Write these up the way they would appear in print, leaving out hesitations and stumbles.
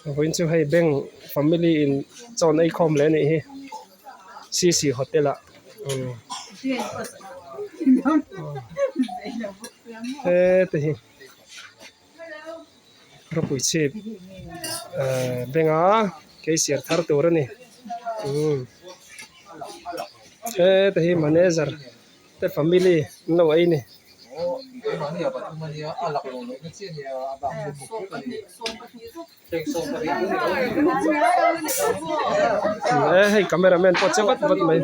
Vawiin chu hei bank family in chaw an ei khawm leh a nih hi C C hotel ah heti hi rawpui chhip bank a keisiar thar tur a ni heti hi manager te family an lo ei a ni. E hei camera man pawh che vat vat mai.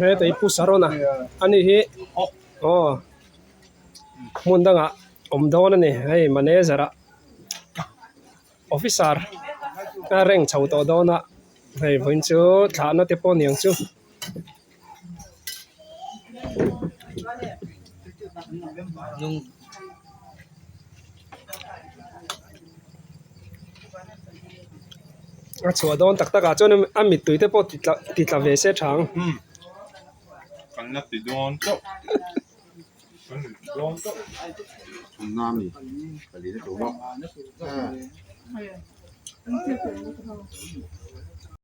Heta hi Pu Sarona ani hi aw hmun dangah awm dawn a ni hei manager ah officer a rank chho tawh dawn a hei vawiin chu thlahna te pawh a niang chu. A chhuah dawn tak tak ah chuan a mittui te pawh ti tla ve se tha ang.